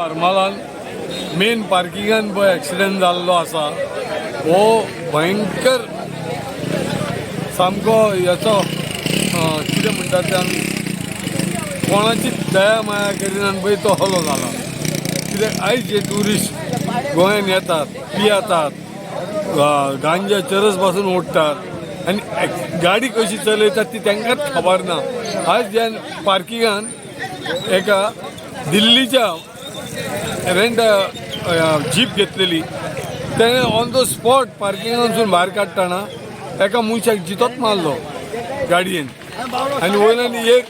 हरमलान main पार्किंगान पळय accident जाल्लो आसा हो भयंकर सामको हेचो कितें म्हणटात ते आमी कोणाची दया माया करिना पळय तो हलो जाला. कित्याक आयज जे ट्युरिस्ट गोंयान येतात, पियेतात, गांजा चरस पासून ओडटात आनी गाडी कशी चलयतात ती तांकांच खबर ना. आयज ज्या पार्किंगान एका दिल्लीच्या रेंट जीप घेतलेली, तेणें ऑन the spot पार्किंगानसून भायर काडटना एका मनशाक जितोच मारलो गाडयेन आनी वयल्यान एक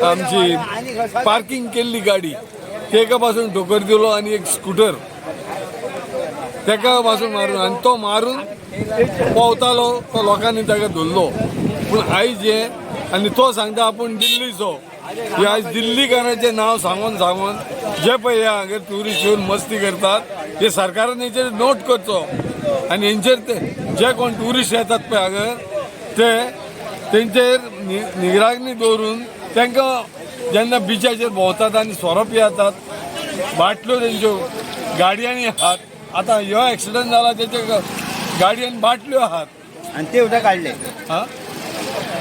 आमची पार्किंग केल्ली गाडी तेका पासून ठोकर दिलो आनी एक स्कुटर तेका पासून मारून आनी तो मारून पोवतालो, तो लोकांनी ताका धरलो. पूण आयज हे आनी तो सांगता आपूण दिल्लीचो. हे आयज दिल्लीकारांचें नांव सांगून सांगून जे पळय हे हांगा ट्युरिस्ट येवन मस्ती करतात, हे सरकारान हेचेर नोट करचो आनी हेंचेर ते जे कोण ट्युरिस्ट येतात पळय हांगा ते तेंचेर निगराणी दवरून तांकां जेन्ना बिचाचेर भोंवतात आनी सोरो पियेतात, बाटल्यो तेंच्यो गाडयांनी आहात. आतां ह्यो एक्सिडंट जाला तेचे गाडयेन बाटल्यो आहात. आणि ते सुद्दां काडले. हा,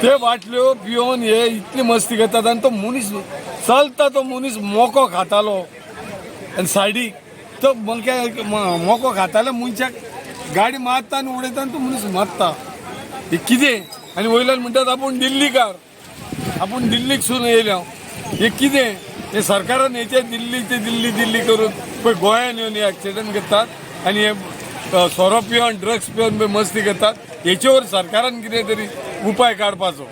ते बाटल्यो पिवन हे इतली मस्ती करतात आनी तो मनीस चलता, तो मनीस मोको खातालो आनी सायडीक तो मोको खाताले मनशाक गाडी मारता आनी उडयता आनी तो मनीस मरता. हे कितें? आनी वयल्यान म्हणटात आपूण दिल्लीकार, आपूण दिल्लीकसून येयल्या. हे कितें? हे सरकारान हेचे दिल्ली ते दिल्ली दिल्ली करून पळय गोंयान येवन हे एक्सिडंट करतात आनी हे सोरो पिवन, ड्रग्स पिवन पळय मस्ती करतात. हेचेवर सरकारान कितें तरी उपाय काडपाचो.